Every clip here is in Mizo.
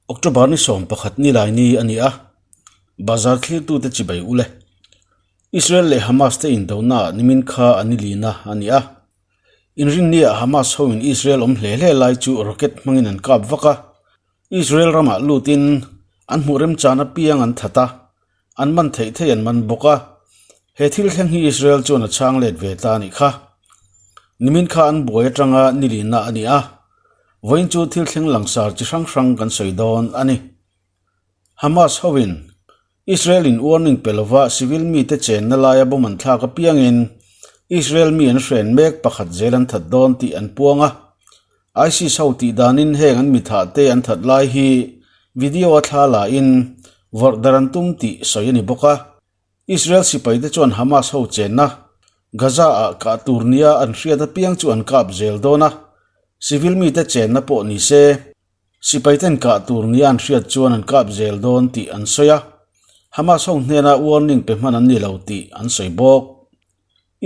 October ni 11 ni lai ni a ni a, bazar thlirtute chibai ul e. Israel leh Hamas te indonaah nimin kha an i lin a a ni a. Inrinniah Hamas hoin Israel awm hle hle lai chu rocket hmangin an kap vak a, Israel ramah lutin an hmuh remchan apiang an that a, an man theih theih an man bawk a. He thil thleng hi Israel chuan a chhang let ve ta a nih kha. Nimin kha an buai atanga ni lihna a ni a, vawiin chu thil thleng langsar chi hrang hrang kan sawi dawn a ni. Hamas hoin Israel in warning pe lova civil mite chenna laia bomb an thlak apiangin Israel mi an hren mek pakhat zel an that dawn tih an puang a. ISIS ho tih danin heng an mithah te an that lai hi video a thla la in vawrh dar an tum tih sawi a ni bawk a. Israel sipai te chuan Hamas ho chenna Gaza ah kah tur nia an hriat apiang chu an kap zel dawn a, civil mite chenna pawh ni se sipai ten kah tur nia an hriat chuan an kap zel dawn tih an sawi a, Hamas ho hnena warning pe hman an ni lo tih an sawi bawk.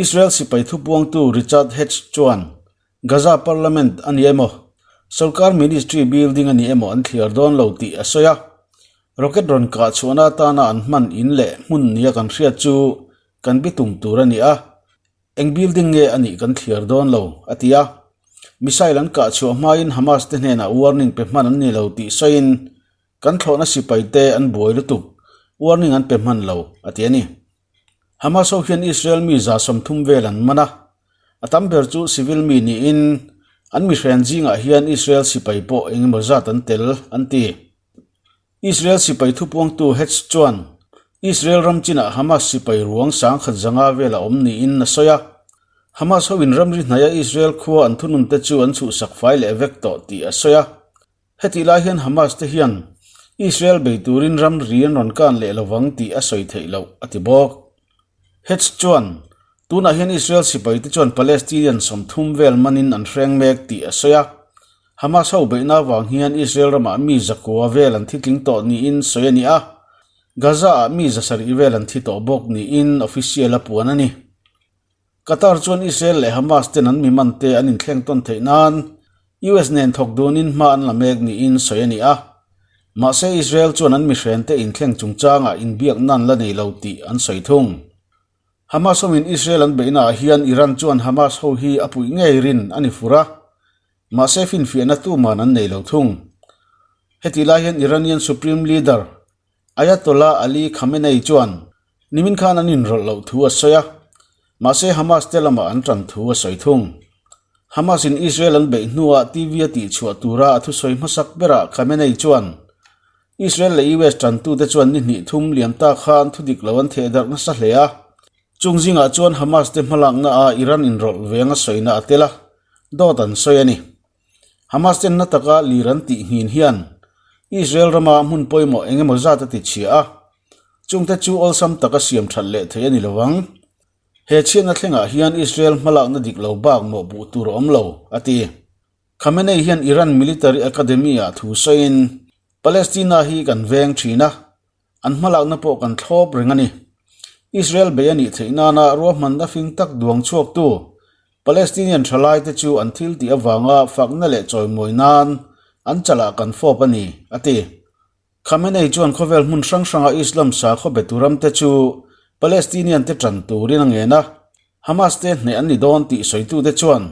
Israel sipai thupuangtu Richard Hetz chuan Gaza Parliament a ni emaw, Sorkar Ministry building a ni emaw an thliar dawn lo tih a sawi a. Rocket rawn kah chhuahna atana an hman in leh hmun nia kan hriat chu kan bitum tur a ni a, eng building nge a nih kan thliar dawn lo, a ti a. Missile an kah chhuah hmain Hamas te hnenah warning pe hman an ni lo tih sawiin kan thlawhna sipai te an buai lutuk, warning an pe hman lo, a ti a ni. Hamas ho hian Israel mi 30 vel an man a, a tam ber chu civil mi niin an mihren zingah hian Israel sipai pawh eng emaw zat an tel an ti. Israel sipai thupuangtu Hetz chuan Israel ram chinah Hamas sipai ruang 1500 vel a awm niin a sawi a, Hamas hoin ramri hnaia Israel khua an thunun te chu an chhuhsak fai leh vek tawh tih a sawi a. Hetih lai hian Hamas te hian Israel bei turin ramri an rawn kan leh lovang tih a sawi theih loh, a ti bawk. Hetz chuan, Tunah hian Israel sipai te chuan Palestinian 30 vel manin an hreng mek tih a sawi a. Hamas ho beihna avang hian Israel ramah mi 900 vel an thi tling tawh niin sawi a ni a, Gaza-ah mi 700 vel an thi tawh bawk niin official a puan a ni. Qatar chuan Israel leh Hamas ten an mi man te an inthleng tawn theih nan US nen thawk dunin hma an la mek niin sawi a ni a. Mahse Israel chuan an mihren te inthleng chungchangah inbiak nan la nei lo tih an sawi thung. Hamas hoin Israel an beihna ah hian Iran chuan Hamas ho hi a puih ngei rin a ni fur a, mahse finfiahna tuman an nei lo thung. Hetih lai hian Iranian Supreme Leader Ayatollah Ali Khamenei chuan nimin khan an inrawlh loh thu a sawi a, mahse Hamas te lamah an tan thu a sawi thung. Hamas in Israel an beih hnuah TV a tihchhuah tura a thusawi hmasak berah Khamenei chuan Israel leh US tantute chuan ni hnih thum liam ta khan thudik lo an thehdarh nasa hle a, chung zingah chuan Hamas te hmalakna ah Iran inrawlh veng a sawina a tel a, dawt an sawi a ni. Hamas ten na taka lir an tih nghin hian Israel rama hmun pawimawh eng emaw zat a ti chhia a, chungte chu awlsam taka siam that leh thei a ni lo ang. He chhiatna thlengah hian Israel hmalakna dik lo bak mawhpuh tur a awm lo, a ti. Khamenei hian Iran Military Academy-ah thu sawiin, Palestina hi kan veng thin a, an hmalakna pawh kan thlawp reng a ni. Israel bei a nih theih nana ruahmanna fing tak duang chhuaktu Palestinian thalaite chu an thil tih avanga fakna leh chawimawi nan an chalah kan fawp a ni, a ti. Khamenei chuan khawvel hmun hrang hranga Islam sakhaw be tu ramte chu Palestinian te tan turin a ngen a, Hamas te hneh an ni dawn tih sawitute chuan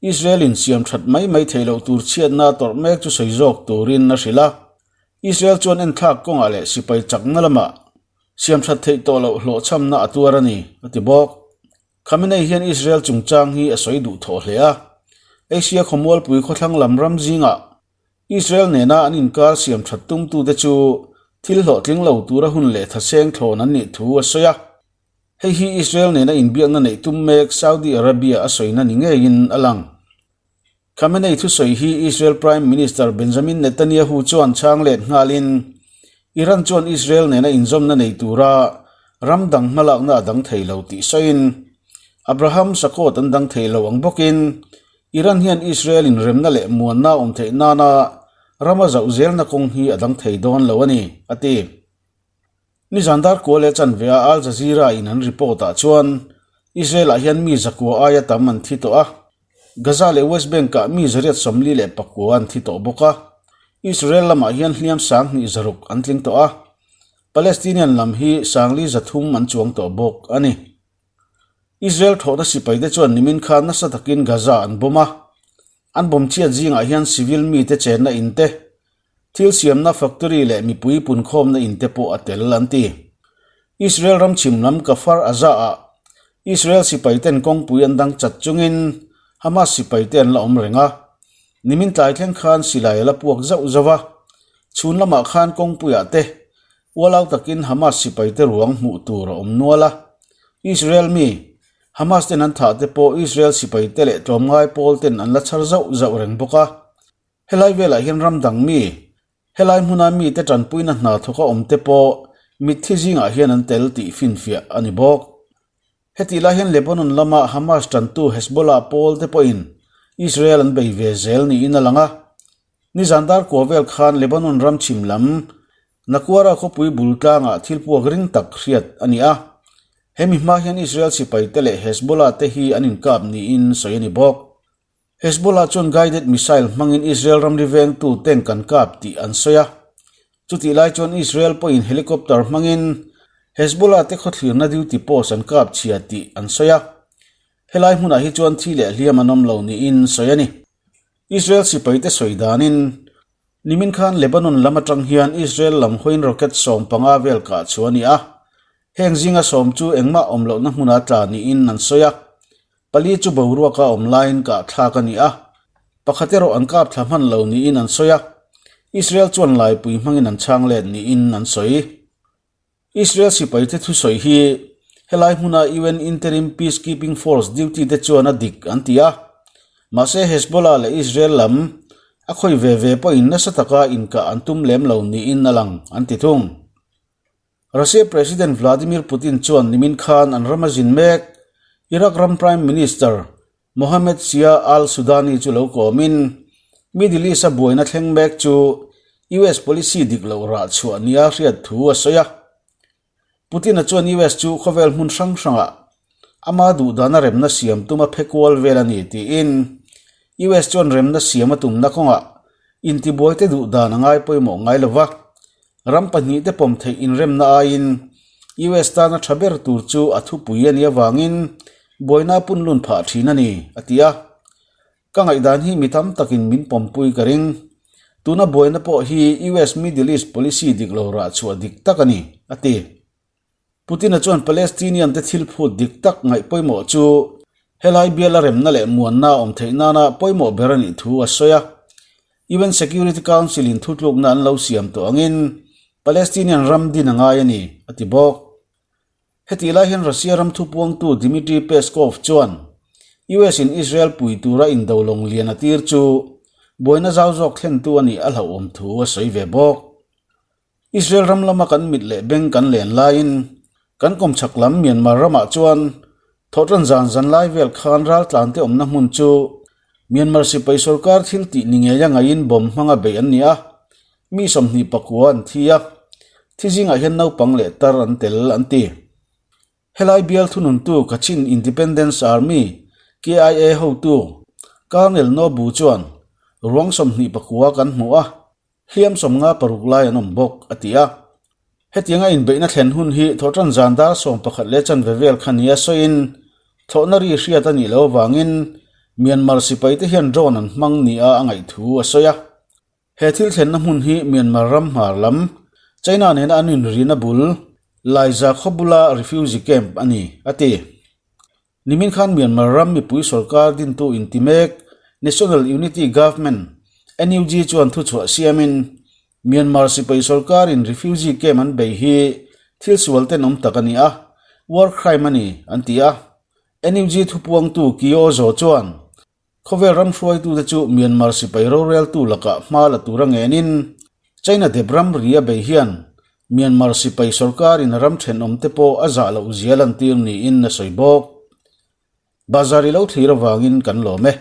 Israel in siam that mai mai theih loh tur chhiatna tawrh mek chu sawi zawk turin a hrilh a. Israel chuan enthlak kawngah leh sipai chakna lamah siam that theih tawh loh hlawhchhamna a tuar a ni, a ti bawk. Khamenei hian Israel chungchang hi a sawi duh thawh hle a, Asia khawmualpui khawthlang lam ram zingah Israel nena an inkar siam that tumtute chu thil hlawhtling lo tura hun leh thaseng thlawn an nih thu a sawi a. Hei hi Israel nena inbiakna neih tum mek Saudi Arabia a sawina ni ngeiin a lang. Khamenei thusawi hi Israel Prime Minister Benjamin Netanyahu chuan chhang let nghalin, Iran chuan Israel nena inzawmna nei tura ram dang hmalakna a dang thei lo tih sawiin, Abraham Sakawt an dang thei lo ang bawkin Iran hian Israel inremna leh muanna awm theih nana rama zauh zelna kawng hi a dang thei dawn lo a ni, a ti. Nizan dar kua leh chanve a Al Jazeera in an report ah chuan Israel ah hian mi 900 aia tam an thi tawh a, Gaza leh West Bank ah mi 849 an thi tawh bawk a. Israel lamah hian hliam 2000 600 an tling tawh a, Palestinian lam hi 4300 an chuang tawh bawk a ni. Israel thawhna sipaite chuan nimin khan nasa takin Gaza an bomb a, an bomb chhiat zingah hian civil mite chenna in te, Thil siamna factory leh mipui punkhawmna in te pawh a tel an ti. Israel ram chhim lam Kfar Aza ah Israel sipai ten kawngpui an dang chat chungin Hamas sipai te an la awm reng a. Nimin tlai thleng khan silai a la puak zauh zauh a. Chhun lamah khan kawngpuiah te ualau takin Hamas sipai te ruang hmuh tur a awm nual a. Israel mi Hamas ten an thah te pawh Israel sipai te leh tlawmngai pawl ten an la chhar zauh zauh reng bawk a. Helai velah hian ram dang mi, helai hmuna mite tanpuina hna thawka awm te pawh mitthi zingah hian an tel tih finfiah a ni bawk. Hetih lai hian Lebanon lama Hamas tantu Hezbollah pawl te pawhin Israel an bei ve zel niin a lang a. Nizan dar kua vel khan Lebanon ram chhim lam Nakuara khawpui bul tlangah thil puak ring tak hriat a ni a. Hemi hma hian Israel sipaite leh Hezbollah te hi an inkap niin sawi a ni bawk. Hezbollah chuan guided missile hmangin Israel ramri vengtu tank an kap tih an sawi a. Chutih lai chuan Israel pawhin helicopter hmangin Hezbollah te khawthlirna duty post an kap chhia tih an sawi a. Helai hmunah hi chuan thi leh hliam an awm lo niin sawi a ni. Israel sipaite sawi danin nimin khan Lebanon lam atang hian Israel lam hawiin rocket 15 vel kah chu a ni a. Heng zinga sawm chu engmah awm lohna hmuna tla niin an sawi a. Pali chu boruaka awm laiin kah thlak a ni a, pakhat erawh an kap thla hman lo niin an sawi a, Israel chuan laipui hmangin an chhang let niin an sawi. Israel sipaite thusawi hi helai hmuna UN Interim Peacekeeping Force duty te chuan a dik an ti a, mahse Hezbollah leh Israel lam a khawi ve ve pawhin nasa taka inkah an tum lem lo niin a lang an ti thung. Russia President Vladimir Putin chuan nimin khan an ram a zin mek. Iraq ram Prime Minister Mohammed Shia al-Sudani chu lo kawmin, Middle East-a buaina thleng mek chu US policy dik loh rah chhuah nia hriat thu a sawi a. Putin-a chuan US chu khawvel hmun hrang hrangah ama duhdana remna siam tuma phe kual vel a ni tiin US chuan remna siam a tumna kawngah intibuaite duhdan a ngai pawimawh ngai lo va. Ram pahnihte pawm theih inremna aiin US tana tha ber tur chu a thupui a nih avangin buaina a punlun phah thin a ni, a ti a. Ka ngaihdan hi mi tam takin min pawmpui ka ring. Tuna buaina pawh hi US Middle East policy dik lo rah chhuah dik tak a ni, a ti. Putin-a chuan Palestinian te thil phut dik tak ngaih pawimawh chu helai biala remna leh muanna a awm theih nana pawimawh ber a nih thu a sawi a. UN Security Council-in thutlukna an lo siam tawh angin Palestinian ram din a ngai a ni, a ti bawk. Hetih lai hian Russia ram thupuangtu Dmitry Peskov chuan US-in Israel pui tura indo lawng lian a tir chu buaina zau zawk thlentu a nih a hlauhawm thu a sawi ve bawk. Israel ram lama kan mit leh beng kan len laiin kan kawmchhak lam Myanmar ramah chuan thawhtan zan zan lai vel khan raltlante awmna hmun chu Myanmar sipai sorkar thil tih ni ngeia ngaiin bomb hmanga beih an ni a, mi 24 an thi a, thi zingah hian naupang leh tar an tel an ti. Helai bial thununtu Kachin Independence Army, KIA, hotu Colonel Nobu chuan ruang 29 kan hmu a, hliam 56 lai an awm bawk, a ti a. Hetianga inbeihna thlen hun hi thawhtan zan dar 11:15 vel kha nia sawiin thlawhna ri hriat a nih loh avangin Myanmar sipaite hian drone an hmang nia a ngaih thu a sawi a. He thil thlenna hmun hi Myanmar ram hmar lam, China nena an inrina bul, Laiza khaw bula refugee camp a ni, a ti. Nimin khan Myanmar ram mipui sorkar dintu inti mek National Unity Government, NUG, chuan thuchhuah siamin Myanmar sipai sorkarin refugee camp an bei hi thil sual tenawm tak a ni a, war crime a ni, an ti a. NUG thupuangtu Kyaw Zaw chuan Khawvel ram hruaitute chu Myanmar sipai roreltu lakah hma la tura ngenin China dep ram ri a bei hian Myanmar sipai sorkarin a ram thenawmte pawh a zah loh zia lantir niin a sawi bawk. Bazar i lo thlir avangin kan lawm e.